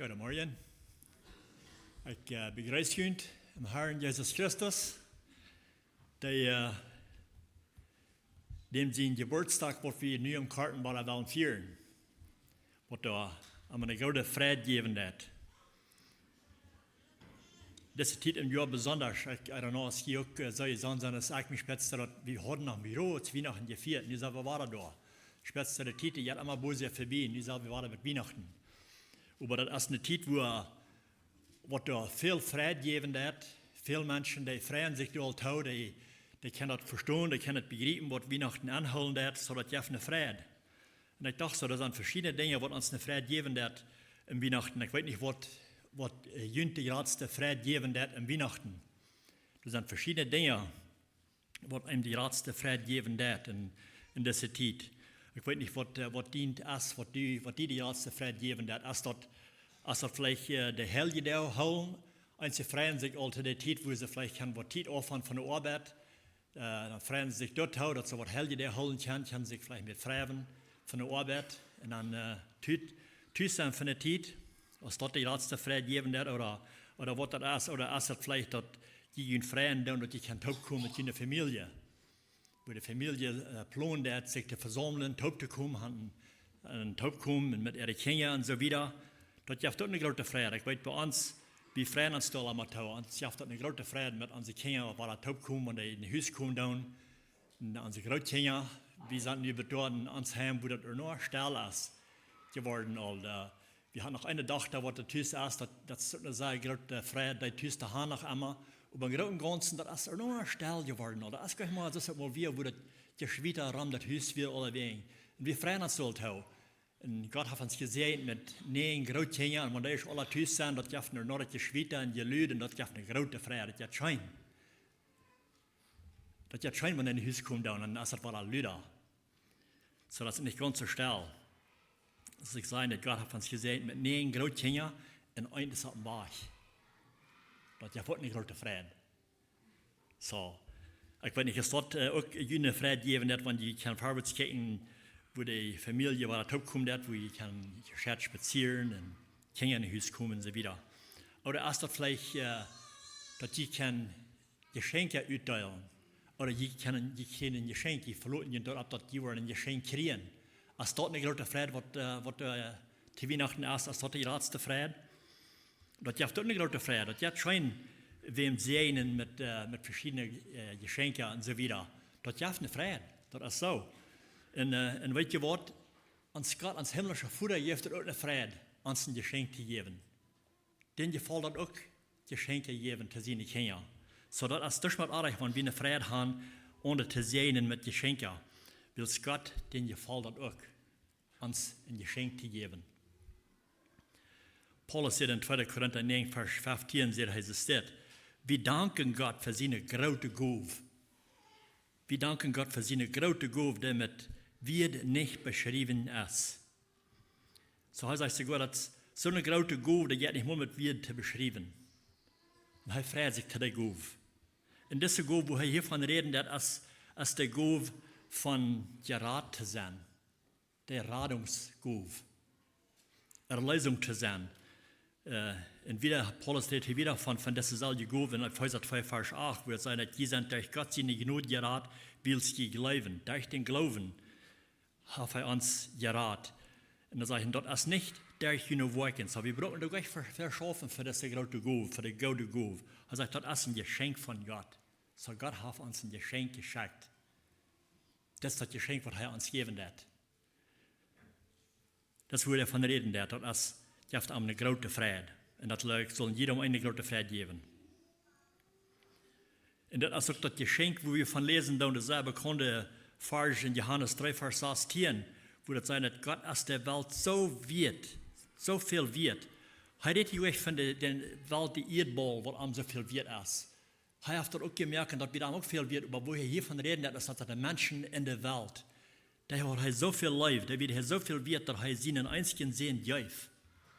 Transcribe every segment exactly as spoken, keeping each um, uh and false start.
Goodemorjen. Ekj äh, bejreess junt em Harn Jesus Christus, dee äh, däm sien Jeburtsdach, waut wie nu em Korten wada wellen fieren, waut doa aun eene groote Freid jäwen deit. Dise Tiet em Joa besonda, ekj, I don't know, aus jie uk äh, soo jesonnen sent, aus ekj mie spetste, daut wie hauden noch mie rots Wienachten jefieet, nu sent wie wada doa. Spetste de Tiet, dee jeit emma boolt vebie, nu sent wie wada met Wienachten. Oba daut es eene Tiet, wua, waut doa väl Freid jäwen deit, väl Menschen, dee freien sikj doa aul too, dee, dee kjennen daut vestonen, dee kjennen daut bejriepen, waut Wienachten enhoolen deit, soo daut jeft eene Freid. Un ekj docht soo, doa sent veschiedne Dinja, waut ons eene Freid jäwen deit em Wienachten. Ekj weet nich, waut, waut äh, junt de jratste Freid jäwen deit em Wienachten. Doa sent veschiedne Dinja, waut eenem de jratste Freid jäwen deit en, en dise Tiet. Ekj weet nich, waut, äh, waut dient es, waut die, waut die de jratste Freid jäwen deit. Es daut, es daut veleicht äh, de Heljedoag hoolen? Eenje freien sikj aul to de Tiet, wua see veleicht kjennen waut Tiet opfern von de Oabeit. Äh, dan freien see sikj doatoo, daut see waut Heljedoag hoolen kjennen, kjennen sikj veleicht met freien von de Oabeit. Un dan äh, tus, tus sennen von de Tiet, aus daut de jratste Freid jäwen deit, ooda, ooda waut daut es, ooda es daut veleicht daut jie junt freien doonen, daut jie kjennen toopkomen met june Famielje. Wua de Famielje äh, plont, sikj to vesaumlen, toop to komen, aun, aun toopkomen met äare Kjinja un soo wieda. Daut jeft uk eene groote Freid. Ekj weet, bie ons, wie freien ons doa emma too. Ons jeft daut eene groote Freid, met onse Kjinja, waut wada toopkomen, wan dee en Hus komen doonen. Un onse Grootkjinja, wie sent nu bie doa en ons Heim, wua daut ea noch stell es jeworden aul. Äh, wie haben noch eene Dochta, waut doa tus es, daut, daut es uk eene sea groote Freid, dee tus to haben noch emma. Oba em grooten Gaunzen, daut es ea noch stell jeworden aul. Daut es krakjt mau, daut es mol wada, wua daut Jeschwita rom daut Hus wia aulawäajen. Un wie freien ons doa aul too. Un Gott haft ons jesäajent met näajen Grootkjinja, un wan dee aula tus sent, daut jeft ea noch daut Jeschwita un Jelud, un daut jeft eene groote Freid, daut jeft scheen. Daut jeft scheen, wan dee en Hus komen doonen, dan es daut wada luda. Soo daut es nich gaunz soo stell. Aus ekj saj, daut Gott haft ons jesäajent met näajen Grootkjinja un eent es opp dän Wajch. Daut jeft uk eene groote Freid. Soo, ekj weet nich, es daut äh, uk eene Freid jäwen, daut wan jie kjennen verwoats kjikjen, wua de Famielje wada toopkomen deit, wua jie kjennen jescheit spazieren un Kjinja en Hus komen un soo wieda. Ooda es daut veleicht, äh, daut jie kjennen Jeschenkja utdeelen. Ooda jie kjennen, jie kjrieen een Jeschenkj, jie veloten junt doaropp, daut jie woaren een Jeschenkj kjrieen. Es daut eene groote Freid, waut, äh, waut äh, to Wienachten es, es daut de jratste Freid? Daut jeft uk eene groote Freid. Daut jeft scheen, wäm säajnen met, äh, met veschiedne äh, Jeschenkja un soo wieda. Daut jeft eene Freid. Daut es soo. Un, äh, un weet jie waut? Ons Gott, ons himlischa Voda, jeft daut uk eene Freid, ons een Jeschenkj to jäwen. Däm jefelt daut uk, Jeschenkja jäwen to siene Kjinja. Soo daut es daut mau oajch, wan wie eene Freid haben, aundre to säajnen met Jeschenkja. Wiels Gott, däm jefelt daut uk, ons een Jeschenkj to jäwen. Paulus sajcht en tweede Korinta näajen, Varsch feftieen, sajcht hee, sajcht dit: Wie danken Gott fa siene groote Gow. Wie danken Gott fa siene groote Gow, dee met Wieed nich beschräwen es. Soo hee sajcht soogoa, daut es soone groote Gow, dee jeit nich mol met Wieed to beschräwen. Un hee freit sikj to dee Gow. Un dise Gow, wua hee hia von räden deit, es, es de Gow von jerat to sennen. De Radungsgow. Erlösung to sennen. Äh, un wada, Paulus rät hia wada von, von dise selwje Gow en Efeesa twee, Varsch acht, wua et sajcht, daut jie sent derch Gott siene Jnod jerat, wiels jie jleewen. Derch dän Gloowen haft hee ons jerat. Un dan sajcht hee, daut es nich derch june Woakjen. Soo, wie brucken doa nich ver-, veschaufen fa dise groote Gow, fa de goode Gow. Hee sajcht, daut es een Jeschenkj von Gott. Soo, Gott haft ons een Jeschenkj jeschenkt. Daut es daut Jeschenkj, waut hee ons jäwen deit. Daut es, wua hee von räden deit, daut es, jeft am eene groote Freid. Un daut, jleew ekj, saul jieda eene groote Freid jäwen. Un daut es uk daut Jeschenkj, wua wie von läsen doonen, de sea bekaunde Varsch en Johanes dree, Varsch sastieen, wua daut sajcht, daut Gott es de Welt soo wieet, soo väl wieet. Hee rät hia uk von de, de Welt, de Ieedbaul, waut am soo väl wieet es. Hee haft daut uk jemoakt, un daut wie dan uk väl wieet, oba wua hee hia von räden deit, es daut de Menschen en de Welt, dee haud hee soo väl leef, dee wia hee soo väl wieet, daut hee sienen eensjen Sän jeef.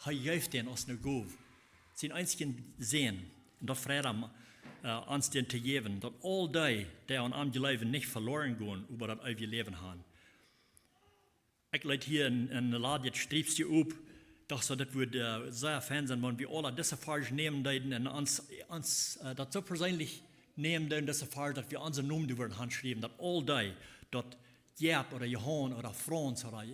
Hee jeef dän aus eene Gow. Sienen eensjen Sän. Un daut freit am, äh, ons dän to jäwen, daut aul dee, dee aun am jleewen, nich veloren gonen, oba daut eewje Läwen haben. Ekj leet hia een, een ladjet Striepskje opp, Doch soo, daut wudd sea fein sennen, wan wie aula dise Varsch nämen deeden un ons, ons daut soo perseenlich nämen deeden, dise Varsch, daut wie onse Nomen doa wudden hanschriewen, daut aul dee, daut Jaap ooda Johan ooda Franz ooda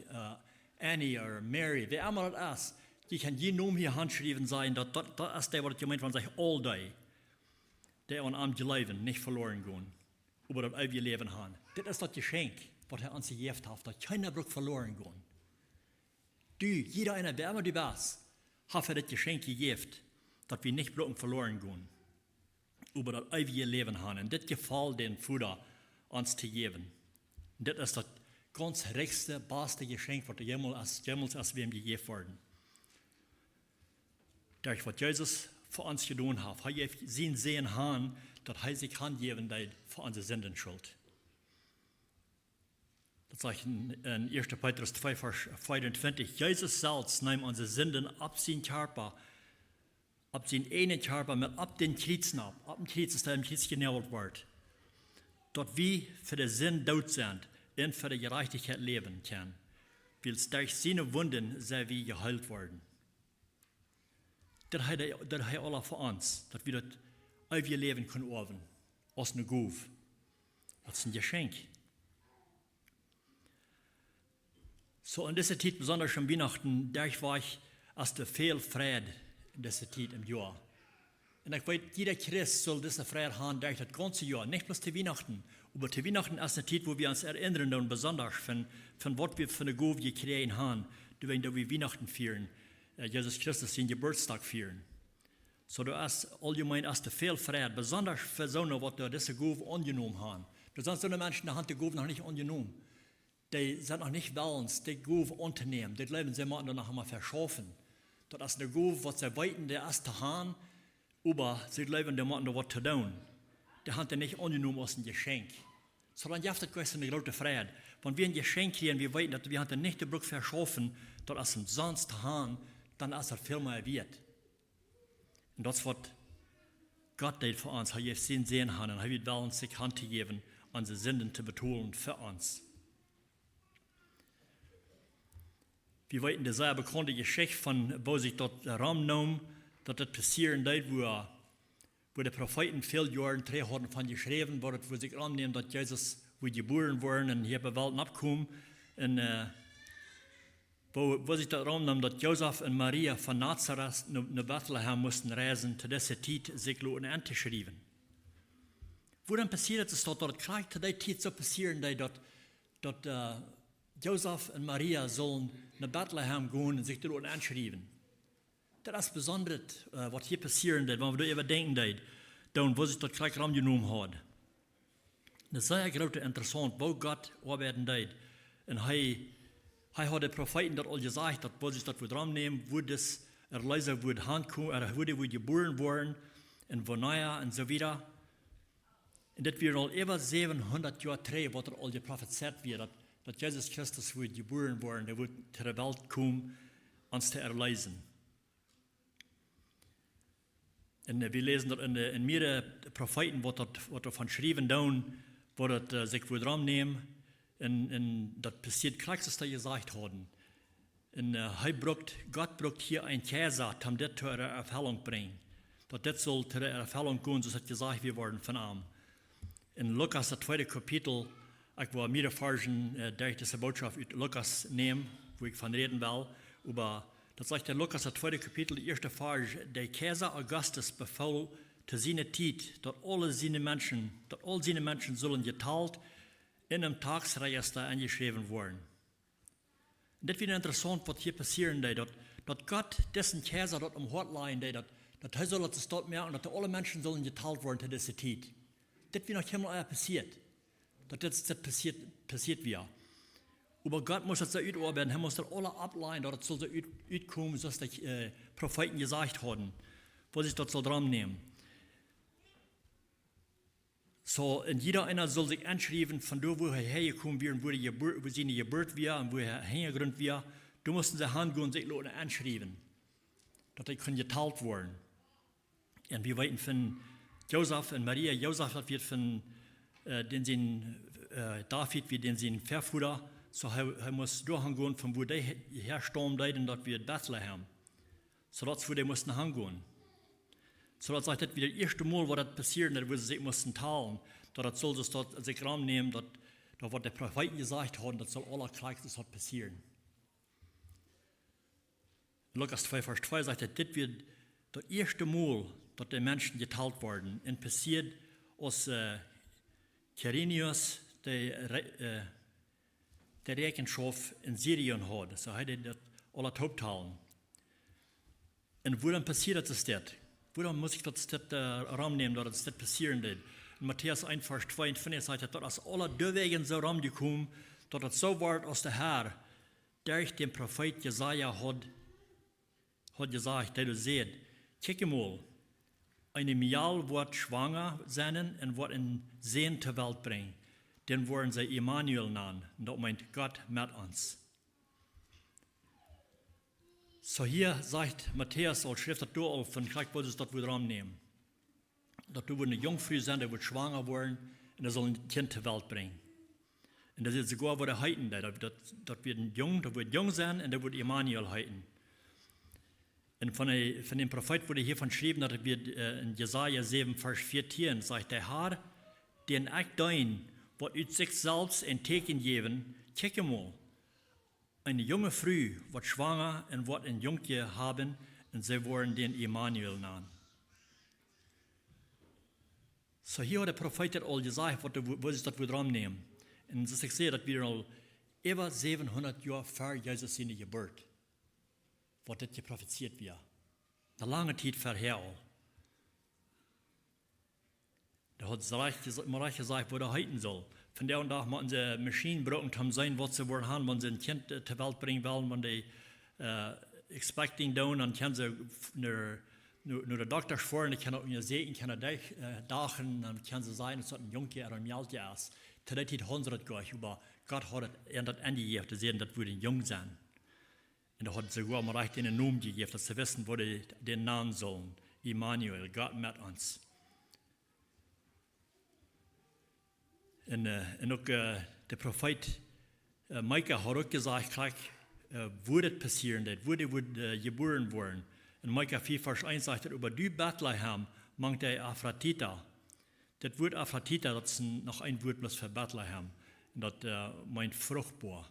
Annie ooda Mary, wäa emma daut es, dee kaun jie Nomen hia hanschriewen, sajen, daut es dee, waut et jemeent, wan sajcht aul dee, dee aun am jleewen, nich veloaren gonen, oba daut eewje Läwen han. Dit es daut Jeschenkj, waut hee ons jejäft haft, daut kjeena brukt veloaren gonen. Du, jieda eena, wäa emma du best, haft hee dit Jeschenkj jejäft, daut wie nich bruken veloaren gonen, oba daut eewje Läwen han. Un dit jefoll dän Voda, ons to jäwen. Un dit es daut gauns rikjste, baste Jeschenkj, waut jemols es wäm jejäft worden, derch waut Jesus fa ons jedonen haft. Hee jeef sien Sän han, daut hee sikj hanjäwen deed fa onse Sindenschult. Daut sajcht en Petrus twee Varsch tweeuntwintich: Jesus selfst neem onse Sinden opp sien Kjarpa, opp sien ieejnen Kjarpa met opp dän Kjriez nopp, opp dän Kjriez, aus hee aum Kjriez jenoagelt wort, daut wie fa de Sind doot sent un fa de Jerajchtichkjeit läwen kjennen, wiels derch siene Wunden sent wie jeheelt worden. Daut deed hee aula fa ons, daut wie daut eewje Läwen kunnen oawen, aus ne Gow, aus en Jeschenkj. Soo en dise Tiet, besondasch om Wienachten, derchwajch es doa väl Freid en dise Tiet em Joa. Un ekj weet, jieda Christ sull dise Freid han derch daut gaunze Joa, nich bloos to Wienachten. Oba to Wienachten es ne Tiet, wua wie ons erinnren doonen, besondasch von waut wie fa ne Gow jekjräajen han, doawäajen daut wie Wienachten fieren, Jesus Christus sien Jeburtsdach fieren. Soo doa es auljemeen es doa väl Freid, besondasch fa soone, waut doa dise Gow aunjenomen han. Doa sent soone Menschen, dee han de Gow noch nich aunjenomen. Dee sent noch nich wellens de Gow auntonämen. Dee jleewen, see motten doa noch emma fa schaufen. Daut es ne Gow, waut see weeten, dee es to han, oba see jleewen, dee motten doa waut to doonen. Dee han dee nich aunjenomen aus en Jeschenkj. Soo dan jeft daut jlikj soone groote Freid. Wan wie en Jeschenkj kjrieen, wie weeten, daut wie han doa nich de Bruck fa schaufen, daut es omsonst to han, dan es daut väl mea wieet. Un daut es waut Gott deed fa ons. Hee jeef sien Sän han un hee wia wellens sikj han to jäwen, onse Sinden to betolen fa ons. Wie weeten de sea bekaunde Jeschicht von woo sikj daut romnoom, daut daut passieren deed, wua de Profeeten väl Joaren trigj hauden von jeschräwen, wua daut wudd sikj romnämen, daut Jesus wudd jebuaren woaren un hia opp de Welt noppkomen. Un wua sikj daut romnoom, daut Josef un Maria von Nazaret no Betlehem musten reisen, to dise Tiet sikj loten entoschriewen. Wuarom passieed daut, daut daut krakjt to dee Tiet soo passieren deed, daut Josef un Maria sullen no Betlehem gonen un sikj doa loten enschriewen? Daut es besondret, waut hia passieren deed, wan wie doaräwa denkjen deeden, wua sikj daut krakjt romjenomen haud. Daut es sea groot, interessaunt, woo Gott oabeiden deed. Un hee haud de Profeeten daut aul jesajcht, daut wua sikj daut wudd romnämen, wua dis Erleesa wudd hankomen, wua dee wudd jebuaren woaren, un wanea un soo wieda. Un dit wia aul äwa säwenhundat Joa trigj, waut doa aul jeprofezeit wia, daut Jesus Christus wudd jebuaren woaren, dee wudd to de Welt komen, ons to erleesen. Un wie läsen daut en miere Profeeten, waut doavon schriewen doonen, wua daut sikj wudd romnämen. Un daut passieed krakjt soo aus dee jesajcht hauden. Un hee brukt, Gott brukt hia een Kjeisa, toom dit to de Erfellunk brinjen. Daut dit sull to de Erfellunk gonen, soo aus daut jesajcht wia worden von am. En Lukas, daut tweede Kapitel, ekj woa miere Varschen derch dise Bootschoft ut Lukas nämen, wua ekj von räden well, oba daut sajcht en Lukas, daut tweede Kapitel, de ieeschte Varsch: De Kjeisa Augustus befool to siene Tiet, daut aul siene Menschen sullen jetalt un em Taksrejista enjeschräwen woaren. Un dit wia interessaunt, waut hia passieren deed, daut Gott disen Kjeisa daut om Hoat lajen deed, daut hee sull daut soo stoakj moaken, daut aule Menschen sullen jetalt woaren to dise Tiet. Dit wia noch kjeenmol ea passieet, daut dit passieet wia. Oba Gott must daut soo utoabeiden, hee must daut aula opplajen, daut daut sull soo utkomen, soo aus de Profeeten jesajcht hauden, wua sikj daut sull romnämen. Soo, un jieda eena sull sikj enschriewen von doa, wua hee häajekomen wia un wua siene Jeburt wia un wua de Hinjagrunt wia. Doa musten see hangonen, sikj loten enschriewen, daut dee kunnen jetalt woaren. Un wie weeten von Josef un Maria, Josef, daut wia von dän sien, David wia dän sien Väavoda. Soo hee, hee must doa han gonen, von wua dee he-, häastaumen deed, un daut wia Betlehem. Soo daut es wua dee musten han gonen. Soo daut sajcht, daut wia daut ieeschte Mol, waut daut passieed, daut wia sikj musten talen. Daut daut sull, daut sikj romnämen, daut, daut waut de Profeeten jesajcht hauden, daut sull aula krakjt soo passieed. Lukas twee Varsch twee sajcht, daut dit wia daut ieeschte Mol, daut de Menschen jetalt worden. Un passieed aus, äh, Kyrenius de Re-, äh, de Räakjenschoft en Syrien haud. Soo hee deed daut aula tooptalen. Un wuarom passieed daut, daut dit? Wuarom must ekj daut, daut, äh, romnämen, daut daut passieren deed? En Matäus eent Varsch tweeunfeftich sajcht daut, daut es aula doawäajen soo romjekomen, daut daut soo wort aus de Herr derch dän Profeet Jesaja haud, haud jesajcht, dee doa säd: Kjikj emol, eene Mejal woat schwanga sennen un woat eenen Sän to Welt brinjen. Dän woaren see Immanuel nanen, un daut meent Gott met ons. Soo hia sajcht Matäus aul, schrift daut doa aul von, krakjt woo see daut wudden romnämen. Daut doa wudd eene Junkfru sennen, dee wudd schwanga woaren un dee sull een Kjint to Welt brinjen. Un daut es soogoa waut dee heeten deed. Daut, daut, daut wia een Jung, daut wudd Jung sennen un dee wudd Immanuel heeten. Un von de, von dän Profeet woat hia von jeschräwen, daut wia, äh, en Jesaja säwen Varsch vieetieen, sajcht de Herr, dän ekj deen, woat ut sikj selfst een Tieekjen jäwen, kjikj emol, eene junge Fru woat schwanga un woat een Jungkje haben, un see woaren dän Immanuel nanen. Soo hia haud de Profeet daut aul jesajcht, waut de, woo see daut wudden romnämen. Un soo aus ekj säd, daut wia aul äwa säwenhundat Joa ver Jesus siene Jeburt, waut dit jeprofezeit wia. Eene lange Tiet verhäa aul. Dee haud see rajcht jes-, mau rajcht jesajcht, woo dee heeten sull. Vondoag dän Dach motten see Maschienen brucken, om to seenen, waut see woaren haben, wan see een Kjint, äh, to Welt brinjen wellen, wan dee, äh, expecting doonen, dan kjennen see f-, no, no, no de Dokta foaren, dee kjennen uk no Säajen, kjennen dee, äh, dachen, dan kjennen see sajen, daut daut een Jungkje ooda een Mejalkje es. To dee Tiet hauden see daut goanich, oba Gott haud daut, an daut enjejäft, to sajen, daut wudd een Jung sennen. Un dee haud soogoa mau rajcht eenen Nomen jejäft, daut see wisten, woo dee dän nanen sullen. Immanuel, Gott met ons. Un, äh, un uk, äh, de Profeet, äh, Mika haud uk jesajcht, krakjt, äh, woo daut passieren deed, woo dee wudd, äh, jebuaren woaren. En Mika vea Varsch eent sajcht daut: Oba du, Betlehem, mank de Efratita. Daut Wuat Efratita, daut es een, noch een Wuat bloos fa Betlehem. Un daut, äh, meent fruchtboa.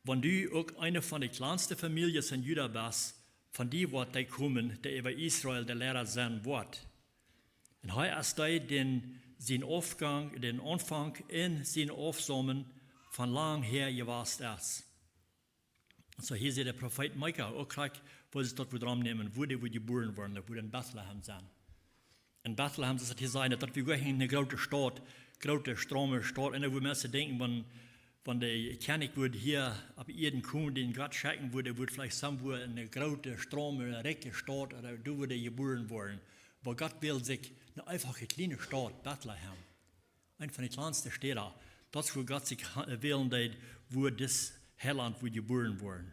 Wan du uk eene von de kjlanste Famieljes en Juda best, von die woat dee komen, dee äwa Israel de Liera sennen woat. Un hee es dee, dän sien Aunfank, dän Aunfank un sien Aufsaum von lang häa jewast es. Soo hia sajcht de Profeet Mika uk krakjt, woo see daut wudden romnämen, woo dee wudd jebuaren woaren, daut wudd en Betlehem sennen. En Betlehem, daut es hia sennen, daut wia goanich eene groote Staut, groote, strome Staut. Un doa wudden Menschen denkjen, wan, wan de Kjennich wudd hia opp Ieed komen, dän Gott schekjen wudd, dee wudd veleicht somewhere eene groote, strome, rikje Staut, ooda doa wudd hee jebuaren woaren. Oba Gott wäld sikj eene eenfache kjliene Staut, Betlehem. Eent von de kjlanste Städa. Daut es, wua Gott sikj ha-, wälen deed, wua dis Heiland wudd jebuaren woaren.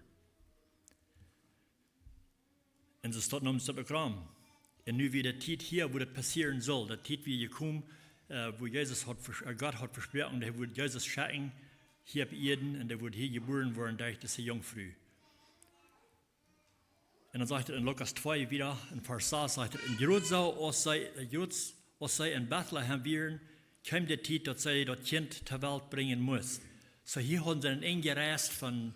Un soo steit daut em Programm. Un nu wia de Tiet hia, wua daut passieren sull. De Tiet wia jekomen, äh, wua Jesus haud vers-, äh, Gott haud vesproaken, hee wudd Jesus schekjen hia opp Ieed un hee wudd hia jebuaren woaren derch dise Junkfru. Un dan sajcht et en Lukas twee wada, en Varsch sas sajcht et: Un jrod soo aus see, äh, jrod aus see en Betlehem wieren, kjeem de Tiet, daut see daut Kjint to Welt brinjen musten. Soo hia hauden see een Enj jereist von,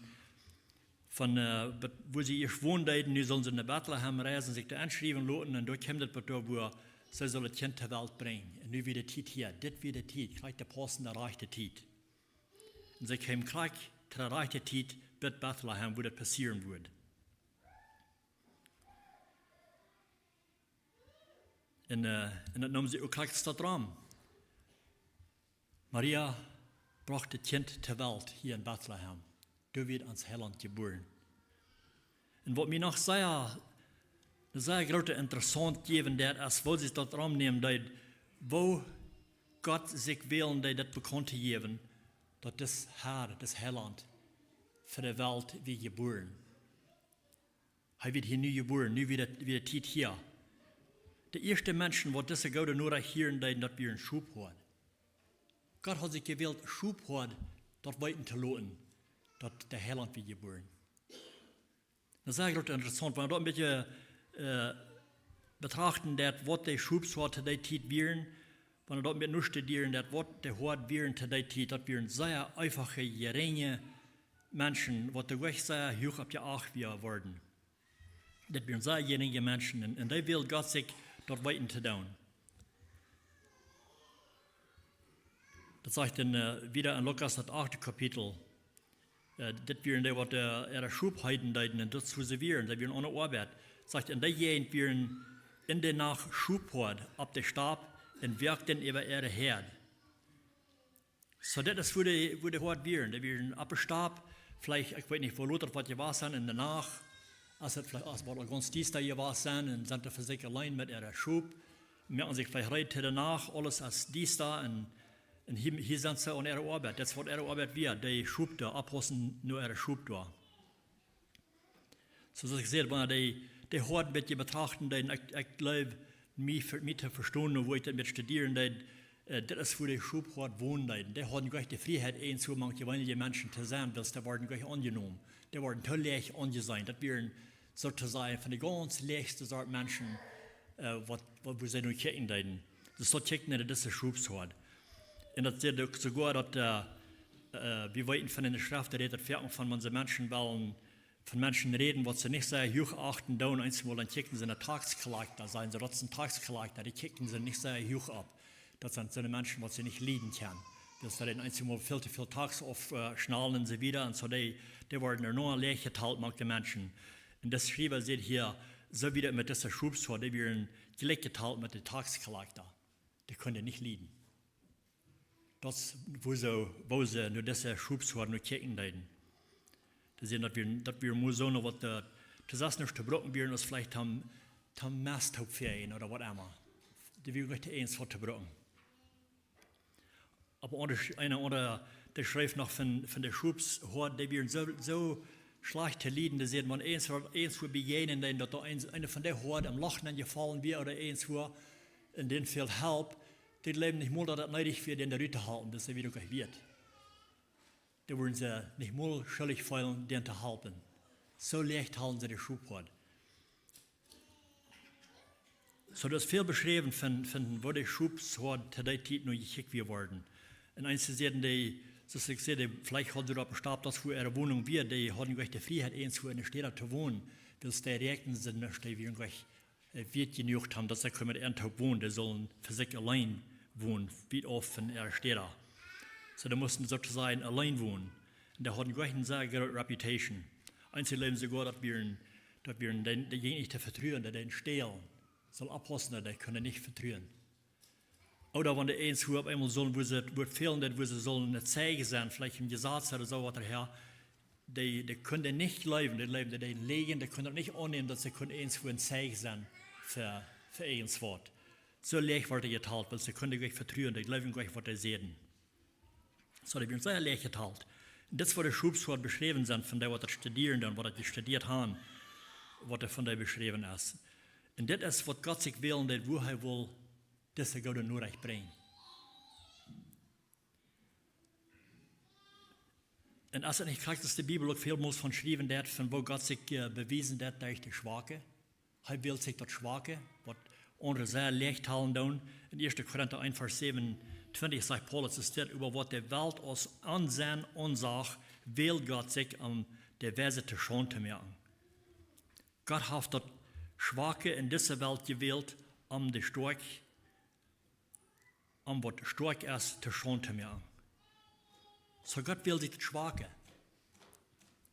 von, äh, bet-, wua see ieescht wonen deeden, nu sullen see no Betlehem reisen, sikj doa enschriewen loten, un doa kjeem daut bat doa, wua see sullen daut Kjint to Welt brinjen. Un nu wia de Tiet hia, dit wia de Tiet, krakjt de paussende rajchte Tiet. Un see kjeemen krakjt to de rajchte Tiet bat Betlehem, wua daut passieren wudd. Un, äh, un daut neem see uk krakjt daut rom. Maria brocht daut Kjint to Welt hia en Betlehem. Doa wort ons Heiland jebuaren. Un waut mie noch sea, sea groot interessaunt jeft, daut es, woo see daut romnämen deed, woo Gott sikj wälen deed, daut bekaunt to jäwen, daut dis Herr, dis Heiland, fa de Welt wia jebuaren. Hee wort hia nu jebuaren, nu wia de, wia de Tiet hia. De ieeschte Menschen, waut dise goode Norecht hieren deeden, daut wieren Schophoad. Gott haud sikj jewält, Schophoad daut weeten to loten, daut de Heilaunt wia jebuaren. Daut es ieejentlich interessaunt, wan wie daut een bät, äh, betrachten, daut waut de Schopshoad to dee Tiet wieren, wan wie daut een bät nu studieren, daut waut de Hoad wieren to dee Tiet, daut wieren sea eefache, jerinje Menschen, waut doa goanich sea huach oppjeacht wia-, worden. Daut wieren sea jerinje Menschen. Un, un dee well Gott sikj daut weeten to doonen. Daut sajcht dan, äh, wieda en Lukas daut achte Kapitel. Äh, dit wieren dee, waut, äh, äare Schop heeden deeden, un daut es wua see wieren, dee wieren aune Oabeit. Sajcht, en dee Jäajent wieren en de Nacht Schophoad opp de Stap un woakten äwa äare Häad. Soo, dit es wua de, wua de Hoad wieren. Dee wieren opp de Stap, veleicht, ekj weet nich, woo lot daut woat jewast sennen, en de Nacht, aus et veleicht, aus et woat aul gaunz diesta jewast sennen, un sent doa fa sikj auleen met äare Schop, moaken sikj veleicht reed to de Nacht, aules es diesta, un, un hia, hia sent see aun äare Oabeit. Daut es waut äare Oabeit wia, dee Schop doa, oppaussen no äare Schop doa. Soo aus ekj säd, wan dee, dee Hoad een bät betrachten, dan ekj, ekj jleew, mie, fa mie to vestonen, woo ekj daut met studieren deed, äh, daut es wua de Schophoad wonen deed. Dee hauden goanich de Frieheit, eent soo mank jeweenelje Menschen to sennen, wiels dee worden goanich aunjenomen. Dee worden too läach aunjeseenen. Daut wieren, soo to sajen, von de gaunz läachste Sort Menschen, äh, waut, waut, wua see no kjikjen deeden. Soo daut kjikjt no dise Schopshoad. Un daut sajcht uk soogoa daut, äh, äh, wie weeten von enne Schreft, daut rät daut foaken von, wan see Menschen wellen von Menschen räden, waut see nich sea huach achten doonen, eensjemol dan kjikjen see no Tax Collector, sajen see, daut es een Tax Collector, dee kjikjen see nich sea huach opp. Daut sent soone Menschen, waut see nich lieden kjennen. Daut see eensjemol väl to väl Tax auf, äh, schnaulen un soo wieda. Un soo dee, dee worden doano läach jetalt mank de Menschen. Un de Schriewa sajcht hia, soo wia daut met dise Schopshoad, dee wieren jlikj jetalt met de Tax Collector. Dee kunnen dee nich lieden. Daut es wua see, wua see no dise Schopshoad no kjikjen deeden. Dee säden, daut wia, daut wia mau soone, waut, äh, to sest nich to brucken wieren, aus veleicht aum, aum Mast oppfäajen ooda waut emma. Dee wieren goanich eent waut to brucken. Oba aundre, eena aundra, dee schreef noch von, von de Schopshoad, dee wieren soo, soo schlajcht to lieden, dee säden, wan eent waut, eent waut bejäajnen, dan daut doa een, eena von de Hoad em Loch nenn jefaulen wia ooda eent waut, un dän fäld Help, dee jleewden nich mol, daut daut needich wia, dän doa rut to hoolen, daut see wada goanich wieet. Doa wudden see nich mol schuldich feelen, dän to halpen. Soo läach halden see de Schophoad. Soo, daut es väl beschräwen von, von woo de Schopshoad to dee Tiet no jekjikjt wia worden. Un eenje säden, dee, soo aus ekj säd, dee, veleicht hauden see opp de Stap, daut wua äare Wonunk wia, dee hauden goanich de Frieheit, eent wua enne Städ to wonen, wiels dee räakjenden see nich, dee wieren goanich, äh, wiet jenuach, daut see kunnen met an toop wonen, dee sullen fa sikj auleen wonen, wiet auf von äare Städ. Soo, dee musten soo to sajen auleen wonen. Un dee hauden goanich eene sea groote Reputation. Eenje jleewden soogoa, daut wieren, daut wieren dee, dee jinkj nich to vetruen, dee deeden stälen. Sull oppaussen, daut dee kunnen nich vetruen. Ooda wan dee eent wua opp eemol sullen, wua see daut Wuat fälen, daut wua see sullen een Zeijen sennen, veleicht een Jesaz ooda soo waut doahäa, dee, dee kunnen nich jleewen, dee jleewden, dee deeden läajen, dee kunnen daut nich aunnämen, daut see kunnen eent wua een Zeijen sennen fa, fa irjent waut. Soo läach worden dee jetalt, wiels see kunnen goanich vetruen, dee jleewden goanich, waut dee säden. Soo, dee wieren sea läach jetalt. Un dit es, woo de Schopshoad beschräwen sent, von dee, waut daut studieren doonen, waut daut jestudieet haben, waut doa von dee beschräwen es. Un dit es, waut Gott sikj wälen deed, wua hee wull dise goode Norecht brinjen. Un es et nich krakjt, daut de Bibel uk väl mol von schriewen deit, von woo Gott sikj, äh, bewiesen deit derch de Schwake? Hee wält sikj daut Schwake, waut aundre sea läach talen doonen. En Ieeschte Korinta eent, Varsch säwenuntwintich sajcht Paulus, et steit, äwa waut de Welt aus Onsinn aunsach, wält Gott sikj, om de Weise to Schaund to moaken. Gott haft daut Schwake en dise Welt jewält, om de Stoakje, om waut stoakj es, to Schaund to moaken. Soo Gott wält sikj daut Schwake,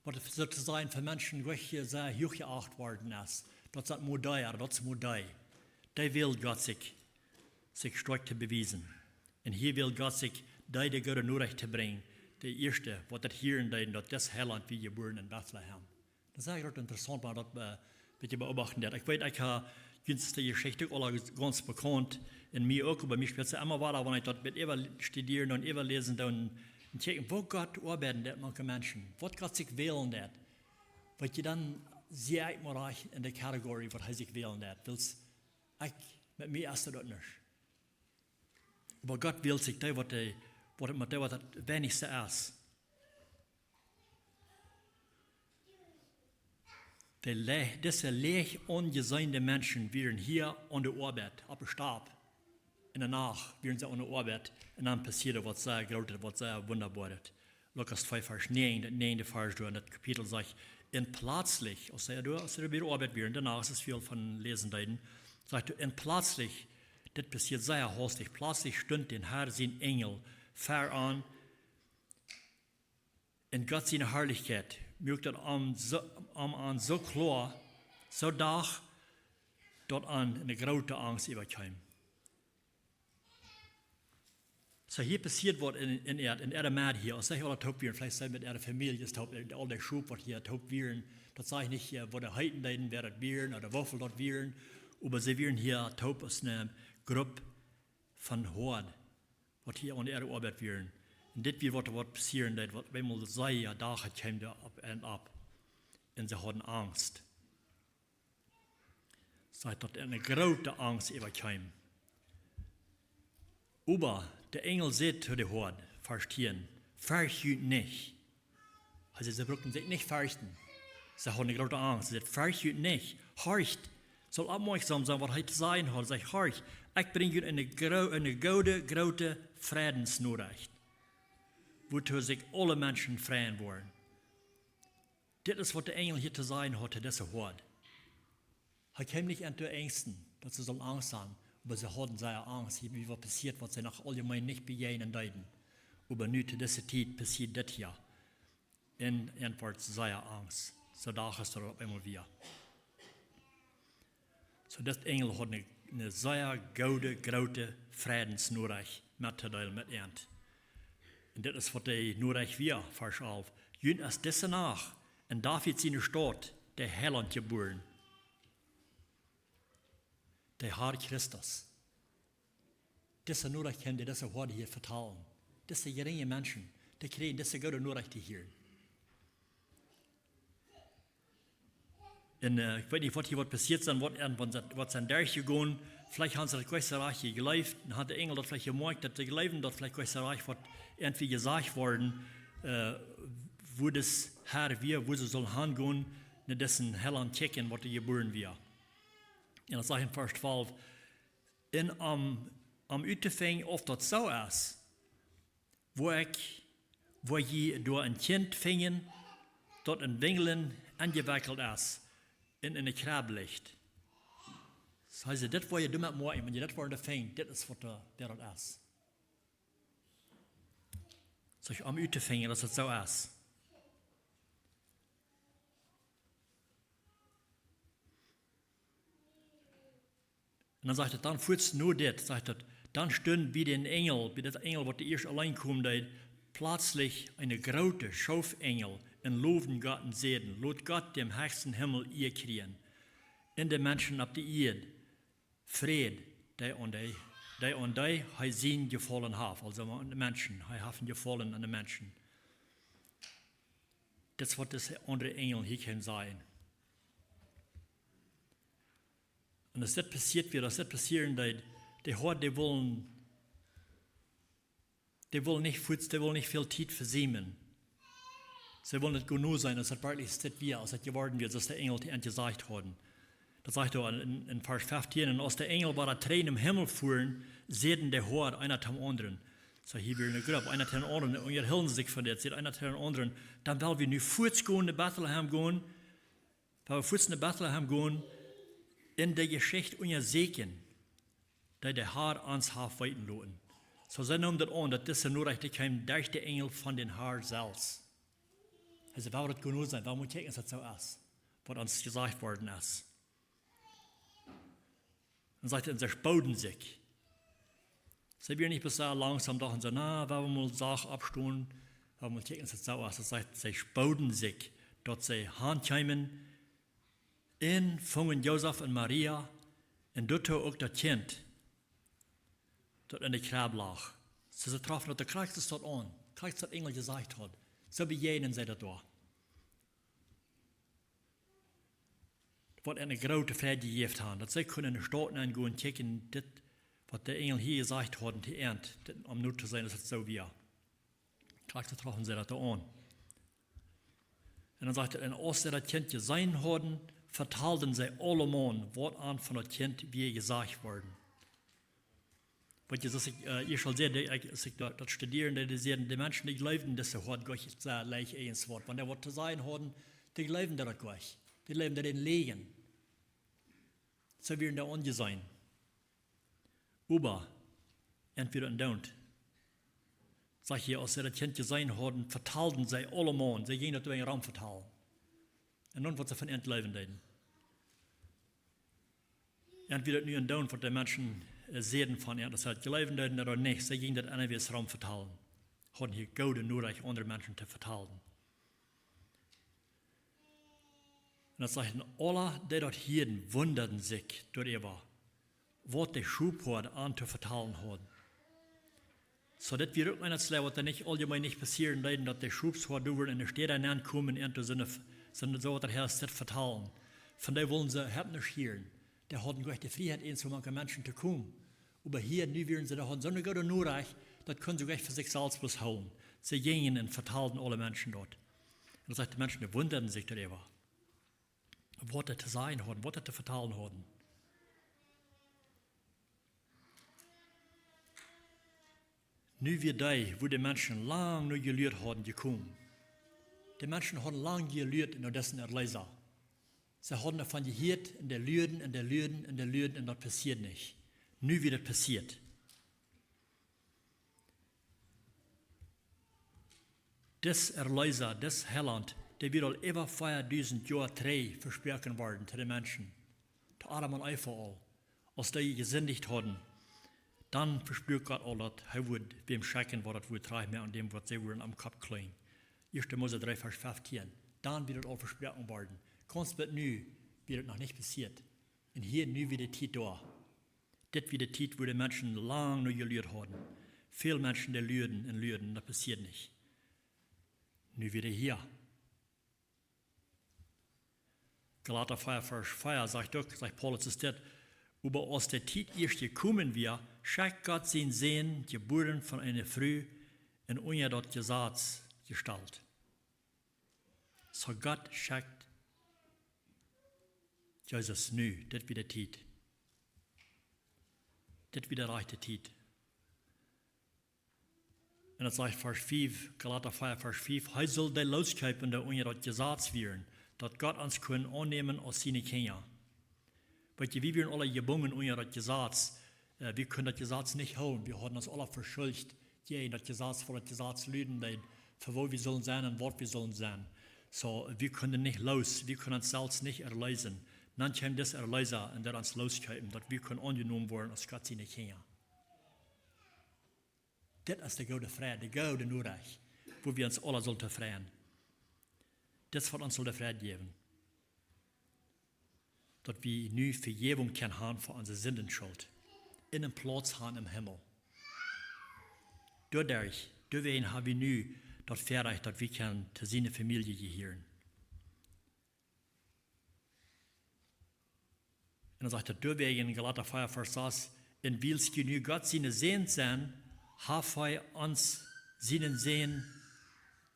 waut soo to sajen fa Menschen goanich sea huach jeacht worden es, daut es daut mau dee, daut es mau dee. Dee wält Gott sikj, sikj stoakj to bewiesen. Un hia wält Gott sikj dee, de goode Norecht to brinjen, de ieeschte, waut daut hieren deeden, daut dis Heilaunt wia jebuaren en Betlehem. Daut es eejentlich interessaunt, wan daut, äh, bät beobachten deit. Ekj weet, ekj hab, junt es de Jeschicht uk aul gaunz bekaunt, un mie uk, oba mie spieet see emma wada, wan ekj daut bät äwa studieren un äwa läsen doo, un kjikjen, woo Gott oabeiden deit mank de Menschen, waut Gott sikj wälen deit. Weetst, dan sie ekj mau rajcht en de category, waut hee sikj wälen deit. Wiels ekj, met mie es daut uk nich. Oba Gott wält sikj dee, waut dee, waut, met dee, waut daut weinichste es. De le-, dise leeg aunjeseende Menschen wieren hia aun de Oabeit, oppe Stap. En de Nacht wieren see aun de Oabeit un dan passieed waut sea Grootet, waut sea Wundaboaret. Lukas twee, Varsch näajen, daut näajende Varsch doa en daut Kapitel sajcht: "Un plötzlich", aus see doa, aus see doa bie de Oabeit wieren, de Nacht es väl von läsen deeden, sajcht hee: "Un plötzlich", dit passieed sea haustich, "plötzlich stunt dän Herrn sien Enjel ver an, un Gott siene Harlichkjeit muak daut am soo, am an soo kloa, soo docht, daut an eene groote Angst äwakjeem." Soo, hia passieet waut en, en äa, en äare Med hia, aus see aula toop wieren, veleicht sent met äare Famieljes toop, aul de Schop waut hia toop wieren, daut saj ekj nich, äh, waut dee heeten deeden, wäa daut wieren, ooda woo väl daut wieren, oba see wieren hia toop aus eene Grupp von Hoad, waut hia aun äare Oabeit wieren. Un dit wia waut, waut passieren deed, waut bie mol sea Dach kjeem doa opp an opp. Un see hauden Angst. Sajcht, daut eene groote Angst äwakjeem. Oba de Enjel säd to de Hoad, Varsch tieen: "Fercht junt nich." Hee säd, see bruckten sikj nich ferchten. See hauden eene groote Angst. Hee säd: "Fercht junt nich. Horcht." Sull oppmoakjsom sennen, waut hee to sajen haud. Sajcht: "Horcht, ekj brinj junt eene gro-, eene goode, groote Freidensnorecht, wuatoo sikj aule Menschen freien woaren." Dit es waut de Enjel hia to sajen haud to dise Hoad. Hee kjeem nich an to ängsten, daut see sullen Angst haben, oba see hauden sea Angst. Hia wia waut passieet, waut see noch auljemeen nich bejäajnen deeden. Oba nu to dise Tiet passieed dit hia. Un an wort sea Angst. Soo docht see daut opp eemol wia. Soo, daut Enjel haud eene, eene sea goode, groote Freidensnorecht mettodeelen met an. Un dit es waut de Norecht wia, Varsch alf: "Junt es dise Nacht en David siene Staut de Heilaunt jebuaren, de Herr Christus." Dise Norecht kjennen dee, dise Hoad hia vetalen. Dise jerinje Menschen, dee kjrieen dise goode Norecht hia. Un, äh, ekj weet nich, waut hia waut passieet es, waut, waut, waut sent derchjegonen. Veleicht haben see daut jlikj soo rajcht jejleeft, un haud de Enjel daut veleicht jemoakjt, daut see jleewden, daut veleicht jlikj soo rajcht waut irjentwoo jesajcht worden, äh, woo de Herr wia, woo see sullen hangonen, no disen Heilaunt kjikjen, waut doa jebuaren wia. Un dan sajcht en Varsch twalf: "Un om, om uttofinjen, auf daut soo es, woa ekj, woa jie doa een Kjint finjen, daut en Winjlen enjewekjelt es un enne Kjrebb licht." Soo, hee säd, dit woa jie doamet moaken, wan jie dit woaren finjen, dit es waut doa, wäa daut es. Soo, om uttofinjen, daut daut soo es. Un dan sajcht et, dan fuaz no dit, sajcht et, dan stunt bie dän Enjel, bie dän Enjel, waut ieescht auleen kjeem, doa plötzlich een groota Schoof Enjel un lowden Gott un säden: "Lot Gott em hechsten Himmel Ea kjrieen, un de Menschen opp de Ieed Fräd, dee aun dee, dee aun dee hee sien Jefaulen haft." Aulsoo aun de Menschen, hee haft een Jefaulen aun de Menschen. Dit es waut dise aundre Enjel hia kjeem sajen. Un aus dit passieet wia, aus dit passieren deed, de Hoad, dee wullen, dee wullen nich fuaz, dee wullen nich väl Tiet vesiemen. See wullen et goot no seenen, aus et werkjlich dit wia, aus et jeworden wia, soo aus de Enjel to an jesajcht hauden. Daut sajcht doa en, en, en Varsch feftieen: "Un aus de Enjel wada trigj nom Himmel fuaren, säden de Hoad eena tom aundren." Soo, hia wia eene Grupp, eena tom aundren, un dee hilden sikj von dit, säd eena tom aundren: "Dan well wie nu fuaz gonen, no Betlehem gonen, well wie fuaz no Betlehem gonen un de Jeschicht unjasieekjen, dee de Herr ons haft weeten loten." Soo, see neemen daut aun, daut dise Norecht kjeem derch de Enjel von dän Herr selfst. Hee säd, well wie daut goot no seenen, well wie motten kjikjen, aus daut soo es, waut ons jesajcht worden es. Dan sajcht et, un see spooden sikj. See wieren nich bloos soo langsom, dochten see: "Na, well wie mol sacht oppstonen, well wie mol kjikjen, aus daut soo es." Daut sajcht, see spooden sikj, daut see han kjeemen un fungen Josef un Maria un doatoo uk daut Kjint, daut enne Kjrebb lach. Soo, see troffen daut de Christus doa aun, Christus, waut de Enjel jesajcht haud. Soo bejäajnen see daut doa. Waut eene groote Freid jejäft haud, daut see kunnen enne Staut nenn gonen, kjikjen, dit, waut de Enjel hia jesajcht hauden, to an, dit, om no to seenen, aus et soo wia. Krakjt soo troffen see daut doa aun. Un dan sajcht et, un aus see daut Kjint jeseenen hauden, vetalden see aulemaun, waut an von daut Kjint wia jesajcht worden. Waut Jesus, ekj, äh, ekj saul sajen, dee, ekj, aus ekj daut, daut studieren deed, dee säden, de Menschen, dee jleewden dise Hoat goanich, äh, leicht eens Wuat. Wan dee waut to sajen hauden, dee jleewden daut goanich. Dee jleewden daut en Läajen. Soo wieren dee aunjeseenen. Oba, entwäda un don't. Sajcht hia, aus see daut Kjint jeseenen hauden, vetalden see aulemaun. See jinjen daut doa rom vetalen. Un dan waut see von an jleewen deeden. Entwäda nu un don't, waut de Menschen, äh, säden von an, aus see daut jleewen deeden ooda nich, see jinjen daut aundasch rom vetalen. Hauden hia goode Norecht, aundre Menschen to vetalen. Un daut sajcht, un aule, dee daut hieeden, wundaden sikj doaräwa, waut de Schophoad an to vetalen hauden. Soo, dit wia uk een Schlach, waut doa nich auljemein nich passieren deed, daut de Schophoad doa wudden en de Städ nenkomen un to soone, soone, soo waut doa hia steit vetalen. Von dee wullen see haben nuscht hieren. Dee hauden goanich de Frieheit, eensomaunke Menschen to komen. Oba hia, nu wieren see, dee hauden soone goode Norecht, daut kunnen see goanich fa sikj selfst bloos hoolen. See jinjen un vetalden aule Menschen daut. Un daut sajcht, de Menschen, dee wundaden sikj doaräwa, waut dee to sajen hauden, waut dee to vetalen hauden. Nu wia dee, wua de Menschen lang no jeluat hauden, jekomen. De Menschen hauden lang jeluat no disen Erleesa. See hauden doavon jehieet, un dee luaden, un dee luaden, un dee luaden, un daut passieed nich. Nu wia daut passieet. Dis Erleesa, dis Heilaunt, dee wia aul äwa veadusent Joa trigj vesproaken worden to de Menschen, to Adam un Eva aul, aus dee jesindicht hauden. Dan vespruak Gott aul, daut hee wudd wäm schekjen, waut daut wudd trigj moaken, däm waut see wudden aum Kopp kjleewen. Ieeschte Mose dree, Varsch feftieen. Dan wia daut aul vesproaken worden. Gaunz bat nu wia daut noch nich passieet. Un hia, nu wia de Tiet doa. Dit wia de Tiet, wua de Menschen lang no jeluat hauden. Väl Menschen, dee luaden un luaden, daut passieed nich. Nu wia dee hia. Galata vea, Varsch vea sajcht uk, sajcht Paulus, es dit: Oba aus de Tiet ieescht jekomen wia, schekjt Gott sienen Sän, jebuaren von eene Fru un unja daut Jesaz jestalt. Soo Gott schekjt Jesus nu, dit wia de Tiet. Dit wia de rajchte Tiet. Un daut sajcht Varsch fief, Galata vea, Varsch fief: Hee sull dee looskjeepen, dee unja daut Jesaz wieren, daut Gott ons kunn aunnämen aus siene Kjinja. Weet jie, wie wieren aule jebungen unja daut Jesaz. Äh, wie kunnen daut Jesaz nich hoolen. Wie hauden ons aule veschuldicht jäajen daut Jesaz, fa daut Jesaz luden deed, fa woo wie sullen sennen un waut wie sullen sennen. Soo, wie kunnen nich loos, wie kunnen ons selfst nich erleesen. Dan kjeem dis Erleesa un deed ons looskjeepen, daut wie kunnen aunjenomen woaren aus Gott siene Kjinja. Dit es de goode Fräd, de goode Norecht, wua wie ons aule sullen freien. Dit es waut ons sull de Fräd jäwen. Daut wie nu Vejäwunk kjennen haben fa onse Sindenschult. Un een Plauz haben em Himmel. Doaderch, doawäajen haben wie nu daut Väarajcht, daut wie kjennen to siene Famielje jehieren. Un dan sajcht daut doawäajen en Galata vea, Varsch sas: Un wiels jie nu Gott siene Säns sent, haft hee ons sienen Sän,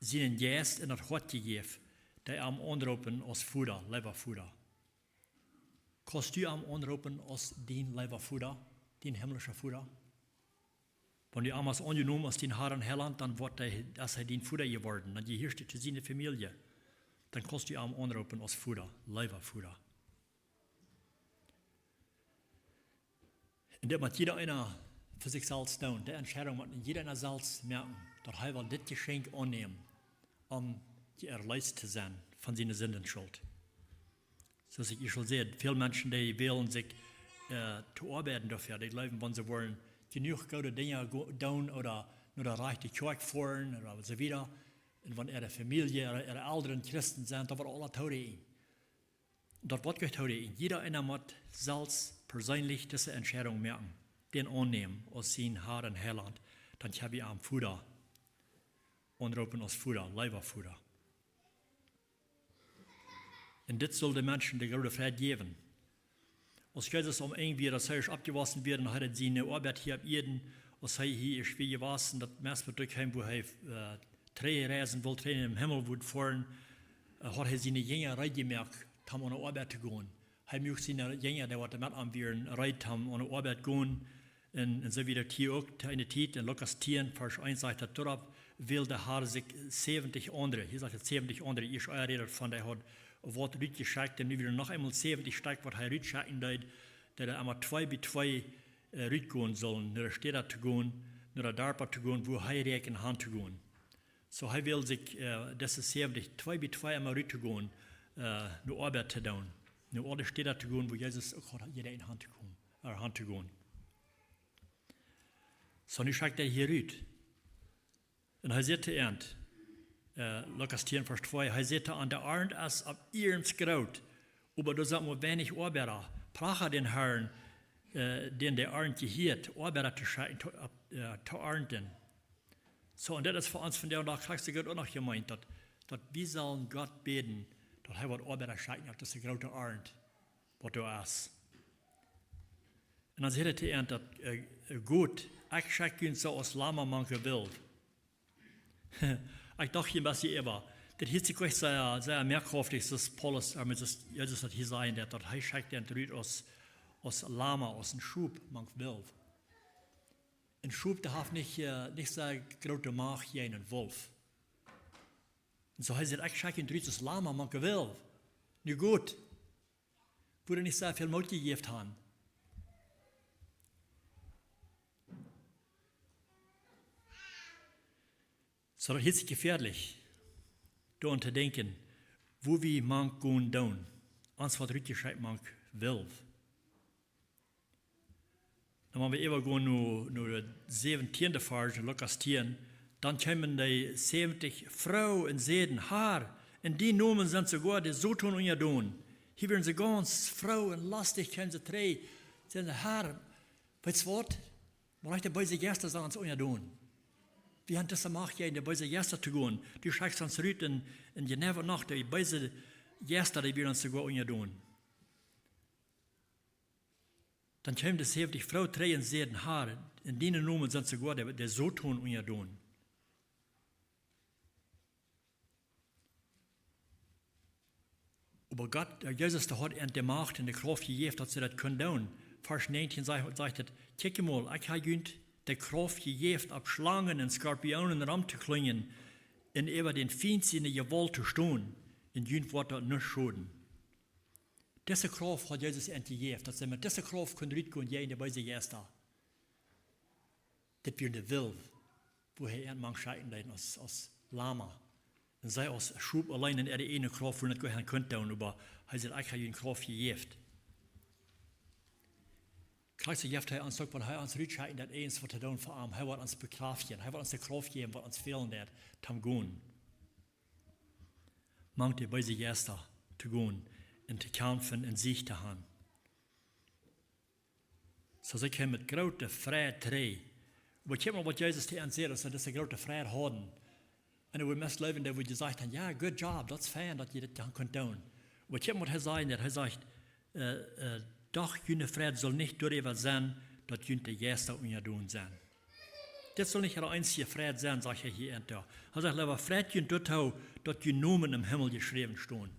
sienen Jeist en daut Hoat jejäft, dee am aunroopen aus Voda, leewa Voda. Kaust du am aunroopen aus dien leewa Voda, dien himmlischa Voda? Wan du am hast aunjenomen aus dien Herr un Heilaunt, dan woat hee, es hee dien Voda jeworden. Dan jehieescht du to siene Famielje. Dan kaust du am aunroopen aus Voda, leewa Voda. Un daut mott jieda eena fa sikj selfst doonen. De Entscheidunk mott jieda eena selfst moaken, daut hee well dit Jeschenkj aunnämen, om erleest to sennen von siene Sindenschult. Soo aus ekj ieescht aul säd, väl Menschen, dee wellen sikj, äh, to oabeiden doafäa. Dee jleewen, wan see woaren jenuach goode Dinja go-, doonen ooda no de rajchte Kjoakj foaren ooda soo wieda, un wan äare Famielje, äare, äare Elren Christen sent, daut woat aules toorieekjen. Daut woat goot, hia, jieda eena mott selfst perseenlich dise Entscheidunk moaken, dän aunnämen aus sien Herr un Heilaunt, dan kjenn wie am Voda aunroopen aus Voda, leewa Voda. Un dit saul de Menschen de groode Freid jäwen. Aus Jesus aum Enj wia, aus hee oppjewossen wia, un hee haud siene Oabeit hia opp Ieed, aus hee hia ieescht wia jewossen, daut meist bat doa kjeem, wua hee, äh, trigj reisen wull, trigj em Himmel wudd foaren, äh, haud hee siene Jinja reed jemoakt, toom aun de Oabeit to gonen. Hee muak siene Jinja, dee waut met am wieren, reed toom aun de Oabeit gonen. Un, un soo wia daut hia uk to eene Tiet. En Lukas tieen, Varsch eent sajcht daut: Doaropp wäld de Har sikj säwentich aundre. Hia sajcht et säwentich aundre. Ieescht ea räd et von, dee haud waut rutjeschekjt. Un nu wieren noch eemol säwentich Stekj, waut hee rutschekjen deed, dee doa emma twee bie twee, äh, rutgonen sullen, no de Städa to gonen, no de Darpa to gonen, wua hee räakjend han to gonen. Soo, hee wäld sikj, äh, dise säwentich, twee bie twee emma rut to gonen, äh, no Oabeit to doonen. No aule Städa to gonen, wua Jesus uk haud jeräakjent han to gonen, äh, han to gonen. Soo, nu schekjt hee hia rut. Un hee säd to an, äh, Lukas tieen, Varsch twee, hee säd to an: De Arnt es opp ieescht groot, oba doa sent mau weinich Oabeida. Pracha dän Harn, äh, dän de Arnt jehieet, Oabeida to schekjen, to, äh, to arnten. Soo, un daut es fa ons vondoag dän Dach krakjt soo goot uk noch jemeent, daut, daut wie sellen Gott bäden, daut hee waut Oabeida schekjt, daut es de groote Arnt, waut doa es. Un dan sajcht hee to an daut, äh, äh, Gott, ekj schekj junt soo aus Lama mank de Wilw. Ekj docht hia een bät äwa. Daut hieet sikj uk sea, sea meakjauftich, soo aus Paulus, äh, met soo aus Jesus daut hia säd, daut, daut hee schekjt an rut aus, aus Lama, aus een Schop mank Wilw. Een Schop, dee haft nich, äh, nich soo groote Macht jäajen een Wolf. Un soo hee sajcht: Ekj schekj junt rut aus Lama mank de Wilw. Nu goot. Wudd nich soo väl Moot jejäft han. Soo, daut es jefäadlich, doaraun to denkjen, wua wie mank gonen doonen. Ons woat rutjeschekjt mank Wilw. Dan wan wie äwa gonen no, no de säwentieende Varsch en Lukas tieen, dan kjeemen dee säwentich Froon un säden: Har, en dienen Nomen sent soogoa de Soton unjadon. Hia wieren see gaunz froo un lostich, kjeemen see trigj. Säden see: Har, weetst waut? Mau rajcht, de beese Jeista sent ons unjadon. Wie han dise Macht, jäajen de beese Jeista to gonen. Du schekjst ons rut un, un jeneiw noch, de beese Jeista, dee wieren ons soogoa unjadon. Dan kjeemen de säwentich Froon trigj un säden: Har, en dienen Nomen sent soogoa de, de Soton unjadon. Oba Gott, äh, Jesus, dee haud an de Macht un de Krauft jejäft, daut see daut kunnen doonen. Varsch näajentieen sajcht, sajcht et: Kjikj mol, ekj hab junt de Krauft jejäft, opp Schlangen un Skorpionen rom to kjlinjen un äwa dän Fient siene Jewault to stonen, un junt woat daut nuscht schoden. Dise Krauft haud Jesus an jejäft, daut see met dise Krauft kunnen rutgonen jäajen de beese Jeista. Dit wia de Wilw, wua hee an mank schekjen deed aus, aus Lama. Un see aus Schop auleen en äare ieejne Krauft, wua daut goa nich kunn doonen, oba hee säd: Ekj hab junt Krauft jejäft. Krakjt soo jeft hee ons uk, wan hee ons rutschekjt, daut eent waut to doonen fa am. Hee woat ons bekjraftjen, hee woat ons de Krauft jäwen, waut ons fälen deit, toom gonen. Mank de beese Jeista to gonen un to kjamfen un Siech to han. Soo see kjeemen met groote Freid trigj. Oba kjikj mol, waut Jesus to an säd, aus see dise groote Freid hauden. Un wie musten jleewen, dee wudden jesajcht han: Jo, good job, daut es fein, daut jie daut dan kunnen doonen. Oba kjikj mol, waut hee sajcht, daut hee sajcht, äh, äh, doch june Freid saul nich doaräwa sennen, daut junt de Jeista unjadon sent. Dit saul nich äare eensje Freid sennen, sajcht hee hia en doa. Hee sajcht: Leewa freit junt doatoo, daut june Nomen em Himmel jeschräwen stonen.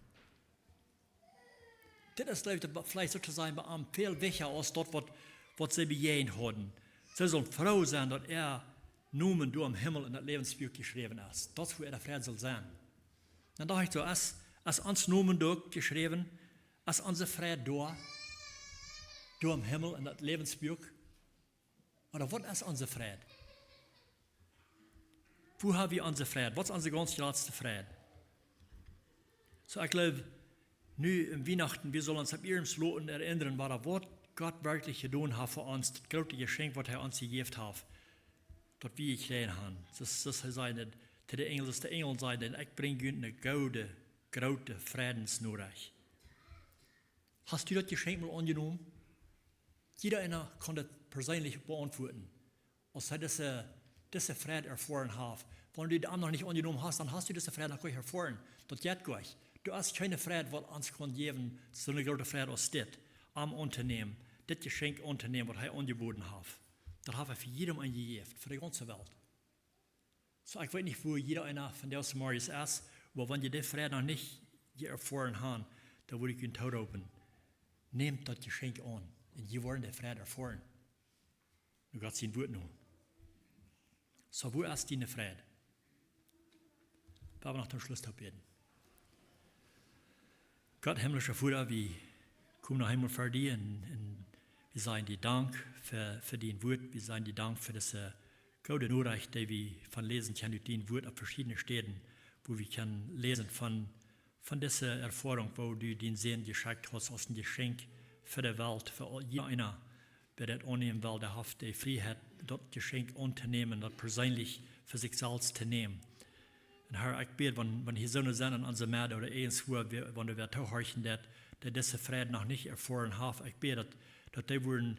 Dit es, jleew ekj, veleicht soo to sajen, bie am väl wichtja aus daut, waut, waut see bejäajent hauden. See sullen froo sennen, daut äa Nomen doa em Himmel en daut Läwensbuak jeschräwen es. Daut es, wua äare Freid saul sennen. Dan docht ekj soo, es, es ons Nomen doa jeschräwen, es onse Freid doa, doa em Himmel en daut Läwensbuak? Ooda waut es onse Freid? Wua ha wie onse Freid? Waut es onse gaunz jratste Freid? Soo, ekj jleew, nu en Wienachten, wie sellen ons opp ieescht loten erinnren, waut, waut Gott werkjlich jedonen haft fa ons, daut groote Jeschenkj, waut hee ons jejäft haft, daut wie jekjräajen han. Soo aus, soo aus hee säd, daut, to de Enjel, soo aus de Enjel säden: Ekj brinj junt eene goode, groote Freidensnorecht. Hast du daut Jeschenkj mol aunjenomen? Jieda eena kaun daut perseenlich beauntwuaden. Aus hee dise, dise Freid erfoaren haft. Wan du dän noch nich aunjenomen hast, dan hast du dise Freid noch goanich erfoaren. Daut jeit goanich. Doa es kjeene Freid, waut ons kaun jäwen, soone groote Freid aus dit. Am auntonämen, dit Jeschenkj auntonämen, waut hee aunjeboden haft. Daut haft hee fa jiedem eenen jejäft, fa de gaunze Welt. Soo, ekj weet nich, wua jieda eena vondoag zemorjes es, oba wan jie dee Freid noch nich erfoaren han, dan wudd ekj junt tooroopen: Nämt daut Jeschenkj aun un jie woaren de Freid erfoaren. Nu Gott sien Wuat no. Soo, wua es diene Freid? Wie haben noch toom Schluss to bäden. Gott, himmlischa Voda, wie komen noch eemol ver die un, un wie sajen die Dank fa, fa dien Wuat. Wie sajen die Dank fa dise goode Norecht, dee wie von läsen kjennen ut dien Wuat opp veschiedne Städen, wua wie kjennen läsen von, von dise Erfoarunk, woo du dien Sän jeschekjt hast aus een Jeschenkj fa de Welt, fa aul, jieda eena, wäa daut aunnämen well, dee haft de Frieheit, daut Jeschenkj auntonämen, daut perseenlich fa sikj selfst to nämen. Un Herr, ekj bäd, wan, wan hia soone sent en onse Medd ooda irjentwua, wäa, wan doa wäa toohorchen deit, dee dise Freid noch nich erfoaren haft, ekj bäd, daut, daut dee wudden,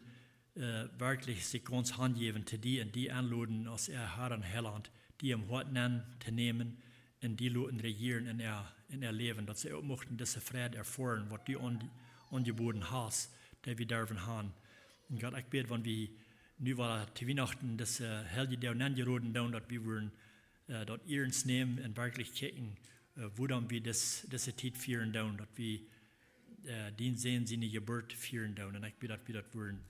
äh, werkjlich sikj gaunz hanjäwen to die un die enloden aus äa Herr un Heilaunt, die em Hoat nenn to nämen un die loten rejieren en äa, en äa Läwen, daut see uk muchten dise Freid erfoaren, waut du aun-, aunjebooden hast, dee wie derwen han. Un Gott, ekj bäd, wan wie nu wada to Wienachten dise heilje Doag nenjeroden doonen, daut wie wudden, äh, daut iernst nämen un werkjlich kjikjen, äh, wuarom wie dis-, dise Tiet fieren doonen, daut wie, äh, dien Sän siene Jeburt fieren doonen. Un ekj bäd, daut wie daut wudden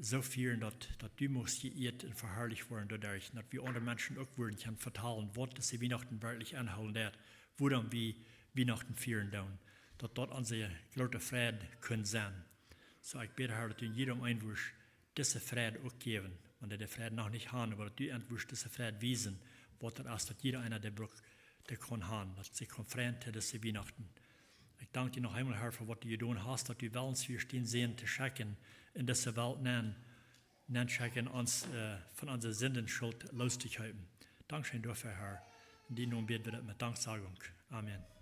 soo fieren, daut, daut du muchst jeieet un veharlicht woaren doaderch. Un daut wie aundre Menschen uk wudden kjennen vetalen, waut dise Wienachten werkjlich enhoolen deit, wuarom wie Wienachten fieren doonen. Daut daut onse groote Freid kunn sennen. Soo, ekj bäd, Herr, daut du jiedem eenen wurscht dise Freid uk jäwen, wan dee de Freid noch nich han, oba daut du an wurscht dise Freid wiesen, waut daut es, daut jieda eena dee brukt, dee kaun han, daut see kaun freien to dise Wienachten. Ekj dank die noch eemol, Herr, fa waut du jedonen hast, daut du wellens wieescht dien Sän to schekjen en dise Welt nenn, nenn schekjen ons, äh, von onse Sindenschult looss to kjeepen. Dankscheen doafäa, Herr. En dien Nomen bäd wie daut met Danksagunk. Amen.